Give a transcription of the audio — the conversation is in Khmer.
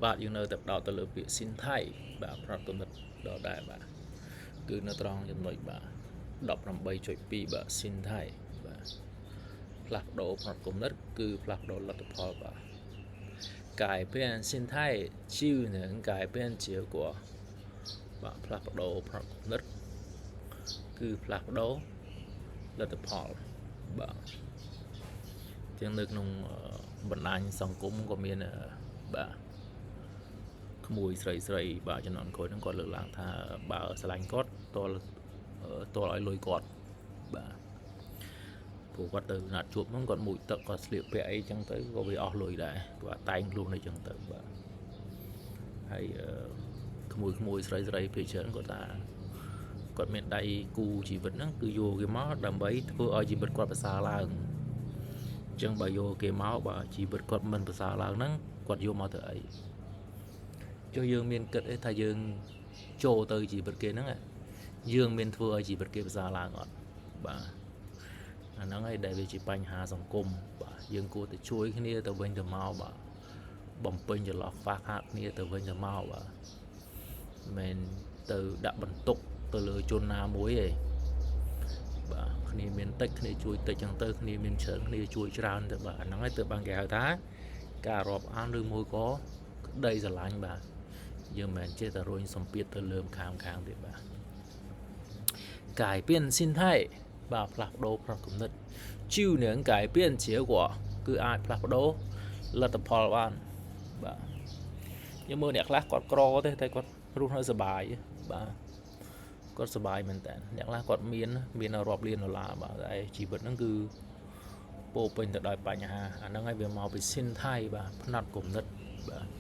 បាទយើងនៅតែផ្ដោតទៅលើពាក្យ 心態 បាទផ្នត់គំនិតដដែលបាទគឺនៅត្រង់ចំណុចបាទ18.2បាទ 心態 បាទផ្លាស់ប្ដូរផ្នត់គំនិតគឺផ្លាស់ប្ដូរលទ្ធផលបាទ改变心態就能改變結果បាទផ្លាស់ប្ដូរផ្នត់គំនិតគឺផ្លាស់ប្ដូរលទ្ធផលបាទជាងនៅក្នុងបណ្ដាញសង្គមក៏មានបាទក្មួយស្រីស្រីបាទចំនួនក្រោយហ្នឹងគាត់លើកឡើងថាបើស្រឡាញ់គាត់តលតលឲ្យលុយគាត់បាទព្រោះគាត់ទៅណាត់ជួបហ្នឹងគាត់មុជទឹកគាត់ស្លៀកពាក់អីចឹងទៅក៏វាអស់លុយដែរគាត់តែងខ្លួនអីចឹងទៅបាទហើយក្មួយក្មួយស្រីស្រីភាគច្រើនគាត់ថាគាត់មានដៃគូជីវិតហ្នឹងគឺយកគេមកដើម្បីធ្វើឲ្យជីវិតគាត់ប្រសើរឡើងអញ្ចឹងបើយកគេមកបើជីវិតគាត់មិនប្រសើរឡើងហ្នឹងគាត់យកមកទៅអីចុះយើងមានគិតអីថាយើងចូលទៅជីវិតគេហ្នឹងយើងមានធ្វើឲ្យជីវិតគេប្រសើរឡើងអត់បាទអាហ្នឹងឯងដែលវាជាបញ្ហាសង្គមបាទយើងគួរតែជួយគ្នាទៅវិញទៅមកបាទបំពេញចន្លោះខ្វះខាតគ្នាទៅវិញទៅមកបាទមិនទៅដាក់បន្ទុកទៅលើជនណាមួយឯងបាទគ្នាមានតិចគ្នាជួយតិចចឹងទៅគ្នាមានច្រើនគ្នាជួយច្រើនទៅបាទអាហ្នឹងឯងទៅបានគេហៅថាការរាប់អានឬមួយក៏ក្តីស្រឡាញ់បាទយើងមិនមែនចេះតែរុញសម្ពាធទៅលើខាងខាងទេបាទ改變心態បាទផ្លាស់ប្ដូរផ្នត់គំនិត就能改變結果គឺអាចផ្លាស់ប្ដូរលទ្ធផលបានបាទយើងមើលអ្នកខ្លះគាត់ក្រទេតែគាត់រស់នៅសប្បាយបាទគាត់សប្បាយមែនតើអ្នកខ្លះគាត់មានមានរាប់លានដុល្លារបាទតែជីវិតហ្នឹងគឺពោពេញទៅដោយបញ្ហាអាហ្នឹងហើយវាមកពី 心態 បាទផ្នត់គំនិតបាទ